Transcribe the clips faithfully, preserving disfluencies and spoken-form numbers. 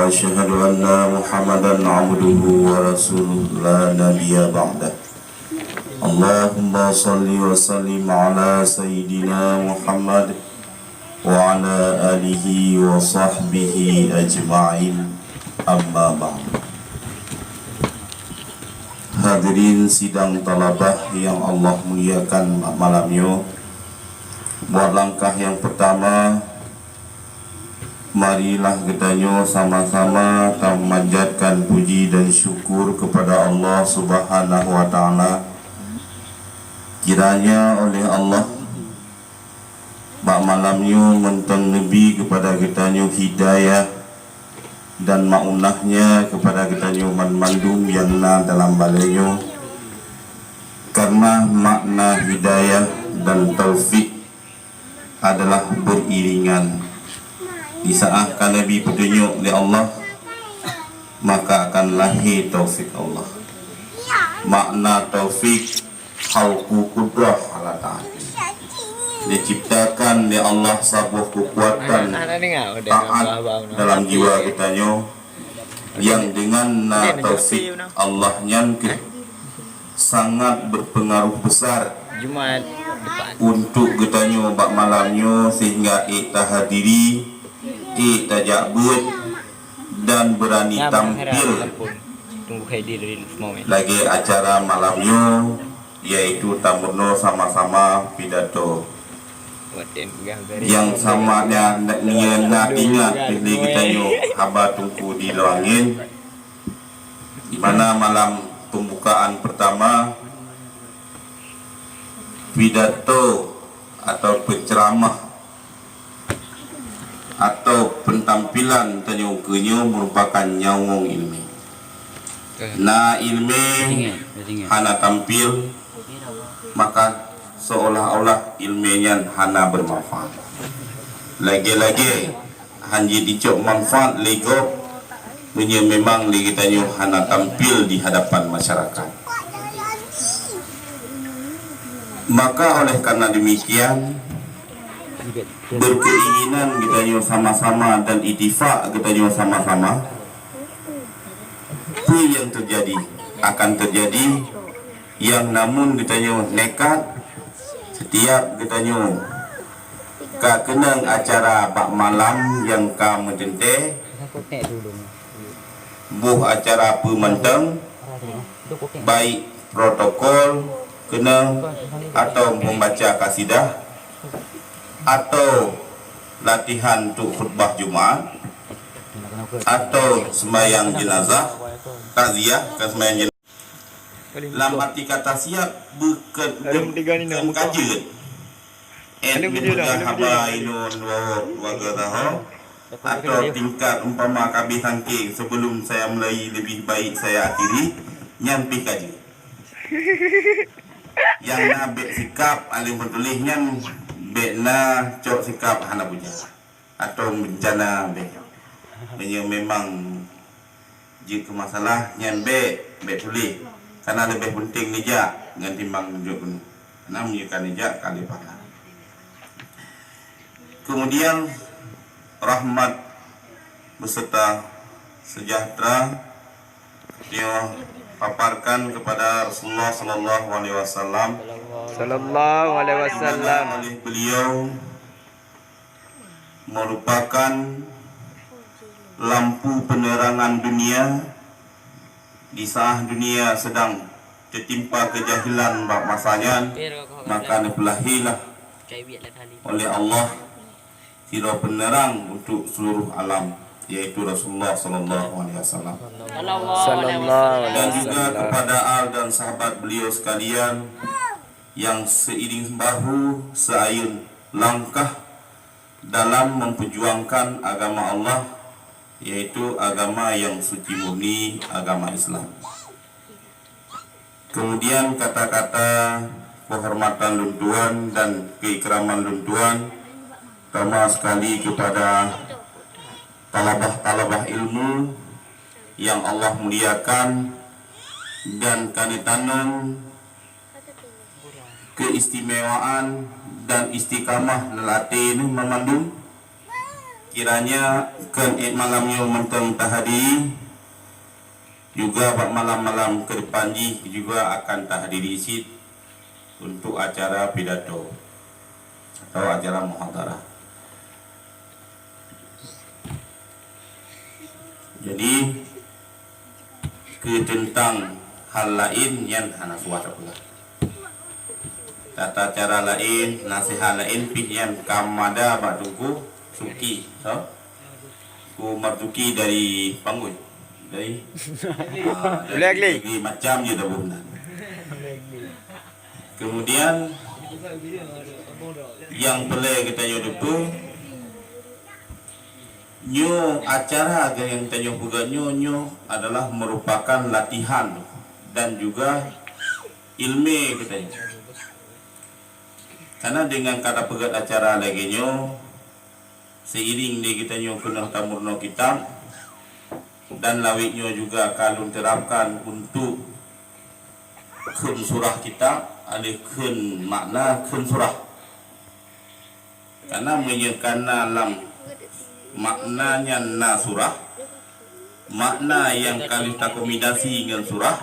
أشهد أن محمدا عبده ورسوله لا نبي بعده. اللهم صل وسلم على سيدنا محمد وعلى آله وصحبه أجمعين. أما بعد. Hadirin sidang talabah yang Allah muliakan malam nyoe, buat langkah yang pertama, marilah geutanyoe sama-sama tamanjatkan puji dan syukur kepada Allah Subhanahu wa Ta'ala. Kiranya oleh Allah bak malam nyoe mantong neubi kepada geutanyoe hidayah dan maunahnya kepada geutanyoe banmandum nyang na dalam balée nyoe, karena makna hidayah dan taufik adalah beriringan. Di saat ka neubi peutunyok lé Allah, maka akan lahé taufik Allah. Makna taufik, khalqu qudrah Allah Ta'ala. Diciptakan lé Allah saboh keukuatan taat dalam jiwa geutanyoe, yang dengan na taufik Allah nyan keuh sangat berpengaruh besar Jumat depan. Untuk geutanyoe bak malam nyoe, sehingga ék tahadiri, ék tajak beuet, dan berani tampil lagée acara malam nyoe, yaitu tameurunoe sama-sama pidato. Nyang sama nyan na ingat lé geutanyoe haba Teungku di Loangin, di mana malam pembukaan pertama pidato atau penceramah atau pentampilan tanyoe keu nyoe merupakan nyawöng ileumé. Na ileumé hana tampil, maka seolah-olah ileumé nyan hana bermanfaat. Lagée-lagée hana jicok manfaat lé gob meunyoe memang lé geutanyoe hana tampil di hadapan masyarakat. Maka oleh karena demikian, berkeinginan geutanyoe sama-sama dan itifak geutanyoe sama-sama, peue nyang teujadi akan teujadi, nyang namun geutanyoe nekat, setiap geutanyoe ka keunong acara bak malam nyang ka meuteuntée, boh acara peue mantong, baik protokol keunong, atau membaca kasidah, atau latihan untuk khutbah Jumat, atau sembahyang jenazah, takziah, ke sembahyang jenazah. Lam arti kata siap, bukon, bukon ka jeuet. Ét meupeugah haba inoe dua, dua gata ho, atau tingkat umpama ka habéh sangkéng, sebelum saya mulai, lebih baik saya akhiri, nyan pih ka jeuet. Nyang na bék sikap alim meutuléh nyan, bék na cok sikap hana buja atau bencana bék. Meunyoe memang jeuet keu masalah nyan bék, bék tuléh. Karena leubeh peunteng neujak ngon timbang neujok keunoe. Karena meunyoe ka neujak ka lé pahala. Kemudian rahmat beserta sejahtera nyoe paparkan kepada Rasulullah sallallahu alaihi wasallam. Sallallahu alaihi wasallam. Oleh beliau merupakan lampu penerangan dunia di saat dunia sedang tertimpa kejahilan bak masa nyan, maka neupeulahé lah oleh Allah sidroe penerang untuk seluruh alam, yaitu Rasulullah sallallahu alaihi wasallam. Sallallahu alaihi wasallam. Dan juga kepada al dan sahabat beliau sekalian yang seiring bahu seayun langkah dalam memperjuangkan agama Allah, yaitu agama yang suci murni, agama Islam. Kemudian kata-kata penghormatan lôn tuan dan keikraman lôn tuan, terutama sekali kepada talabah-talabah ilmu yang Allah muliakan dan ka neutanom keistimewaan dan istiqamah lam até nyoe meumandum. Kiranya keu ék malam nyoe mantong tahadiri, juga bak malam-malam ke depan jih juga akan tahadiri cit untuk acara pidato atau acara muhadharah. Jadi, keu teuntang hal laén nyan hana suah tapeugah. Tata cara laén, naseuhat laén pih nyan ka mada bak Teungku Suki, so? Teungku Marzuki dari Panggui. Dari, ah, dari Negeri macam je dah bukan. Kemudian, nyang peureulée geutanyoe teupeue, nyoe acara nyang tanyoe peugah nyoe, nyoe adalah merupakan latihan dan juga ilmu geutanyoe. Karena dengan ka tapeugah acara lagée nyoe, seiring lé geutanyoe keunoe tameurunoe kitab, dan lawét nyoe juga ka lôn terapkan untuk kheun surah kitab, aleh kheun makna kheun surah. Karena meunyoe kana lam makna nyan na surah, makna nyang ka lheueh takombinasi ngon surah,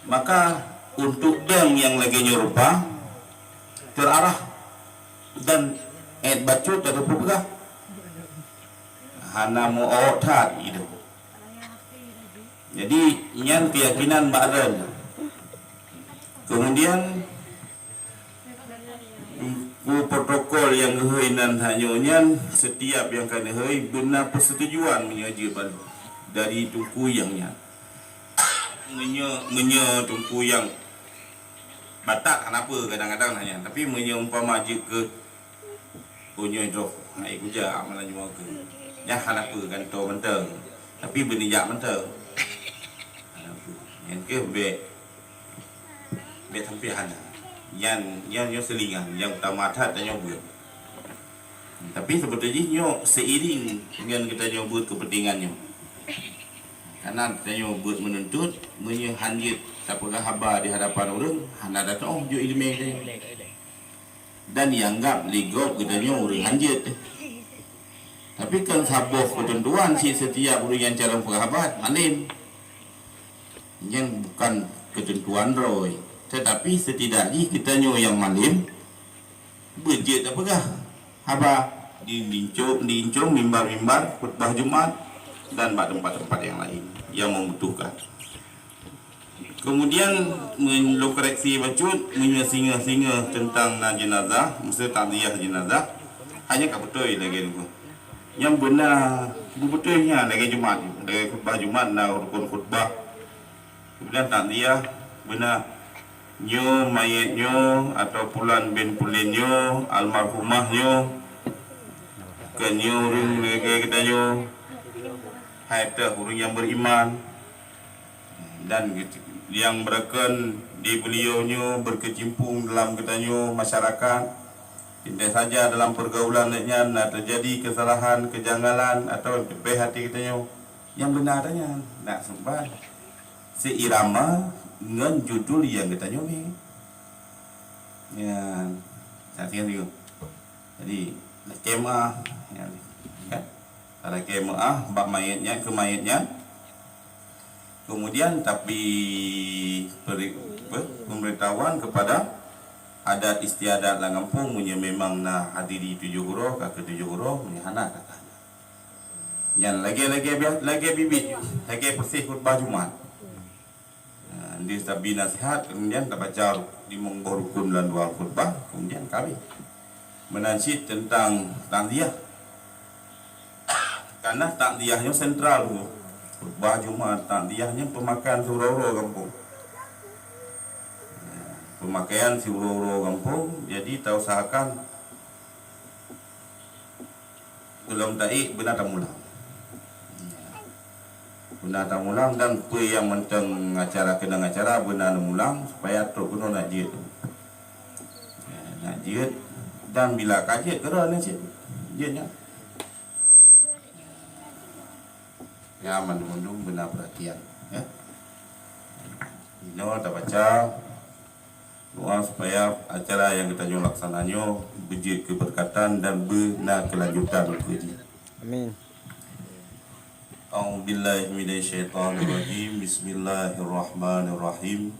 maka untuk dong nyang lagée nyoe rupa terarah dan ék bacut atau peugah hana meu-ôt that gitu. Jadi, nyan keuyakinan bak droe. Kemudian, Teungku protokol nyang geuhôi nan hanyoe nyan, setiap nyang ka neuhôi beuna persetujuan meunyoe jeuet ban-, dari Teungku nyang nyan. Meunyoe, meunyoe Teungku nyang batat hana peue kadang-kadang na nyan, tapi meunyoe umpama jeuet keu, "Oh, nyoe droe, hai kujak malam Jumat keu." Nyan hana peue, gantoe mantong. Tapi beunijak mantong. Hana peue. Nyan keuh bék Bék sampai hana. Nyan, nyan nyoe seulingan nyang utama that tanyoe beuet. Tapi seubeutôi jih nyoe seiring ngon geutanyoe beuet keupeuntengan nyoe. Karena tanyoe beuet meununtut, meunyoe han jeuet tapeugah haba di hadapan ureuëng, hana datang jok ileumé tanyoe. Dan ianggap lé gob geutanyoe ureuëng han jeuet. Tapi kan saboh keuteuntuan cit setiap ureuëng nyang calon peugah haba malem. Nyan bukan keuteuntuan droe, teutapi setidak jih geutanyoe nyang malem beujeuet tapeugah haba di lincong, di incong mimbar-mimbar khutbah Jumat dan bak teumpat-teumpat nyang laén nyang membutuhkan. Kemudian, meun-, lôn koreksi bacut, meunyoe singoh-singoh teuntang na jeunazah, meusti takziah jeunazah, hanya ka beutôi lagée nyoe. Nyang beuna beubeutôi nyan lagée Jumat, lagée khutbah Jumat na rukon khutbah. Kemudian takziah beuna nyoe manyét nyoe atau pulan bin pulan nyoe, almarhumah nyoe, keu nyoe ureuëng lagée geutanyoe, hai teuh ureuëng nyang beriman. Dan nyang beureukon di beliau nyoe berkecimpung dalam geutanyoe masyarakat. Teuntée saja dalam pergaulan nyan na teujadi keusalahan, keujangalan atau teupéh até geutanyoe nyang beuna tanyan nak seumbah seirama ngon judul nyang geutanyoe. Nyan, saksikan dulu. Jadi, lakée meuah, ya, kan? Lakée meuah bak manyét nyan, keu manyét nyan. Kemudian tapi peri-, pe-, pemberitahuan kepada adat istiadat lam gampông, meunyoe memang na hadiri tujoh uroe, ka keu tujoh uroe, meunyoe hana ka keu hana. Nyan lagée-lagée bias-, lagée biet-biet, lagée persis khutbah Jumat. Ha, di sabi nasihat, kemudian tabaca limong boh rukun lam dua khutbah, kemudian ka habéh. Meunan cit teuntang takziah. Karena takziah nyoe sentral tu. Khutbah Jumat, takziah nyoe peumakaian siuroe-uroe gampông. Ya, peumakaian siuroe-uroe gampông, jadi tausahakan gohlom taék beuna tamulang. Beuna tamulang dan peue nyang mantong acara keunong acara beuna neumulang supaya trok keunoe nak jeuet. Ya, nak jeuet dan bila ka jeuet keudroe nyan cit jeuet nyan. Ya, mandum-mandum beuna peurhatian, ya. Inoe tabaca doa supaya acara nyang geutanyoe laksana nyoe beujeuet keu beureukat dan beuna keulanjutan keu jih. Amin. A'udzubillahi minasyaitonirrajim. Bismillahirrahmanirrahim.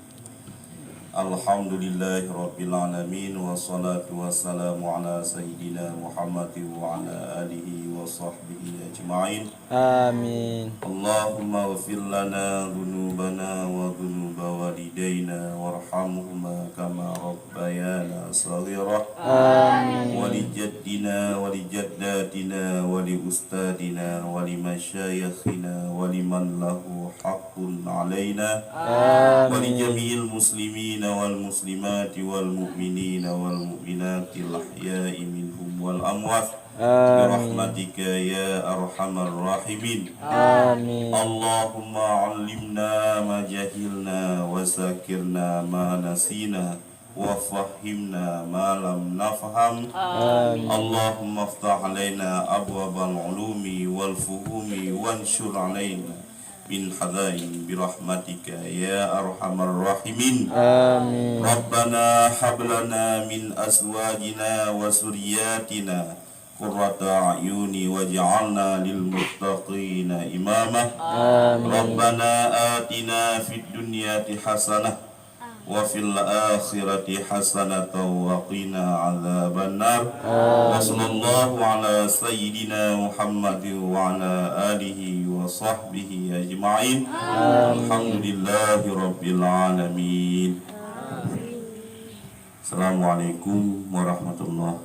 Alhamdulillahirabbil alamin, wassalatu wassalamu ala sayyidina Muhammadin wa ala alihi wa sahbihi ajma'in. Amin. Allahumma ighfir lana dzunubana wa dzunuba walidaina warhamhuma kama rabbayana shaghira. Amin. Wa li jaddina wa li jaddatina wa li ustadina wa li masyayikhina wa liman lahu haqqun alaina. Amin. Wa li jami'il muslimina wal muslimati wal mu'minina wal mu'minatil ahya'i minhum wal amwat. Amin. Birahmatika ya arhamar rahimin. Amin. Allahumma 'allimna ma jahilna wa dzakirna ma nasina wa fahhimna ma lam nafham. Amin. Allahumma iftah 'alaina abwabal 'ulumi wal fuhumi wansyur 'alaina min hazain birahmatika ya arhamar rahimin. Amin. Rabbana hab lana min azwajina wa dzurriyyatina qurrata a'yuni waj'alna lil muttaqina imama. Amin. Rabbana atina fid dunyati hasanah wa fil akhirati hasanatan wa qina adzabannar. Amin. Wa sallallahu ala sayyidina Muhammadin wa ala alihi wa sahbihi ajma'in. Amin. Alhamdulillahi rabbil alamin. Assalamualaikum warahmatullahi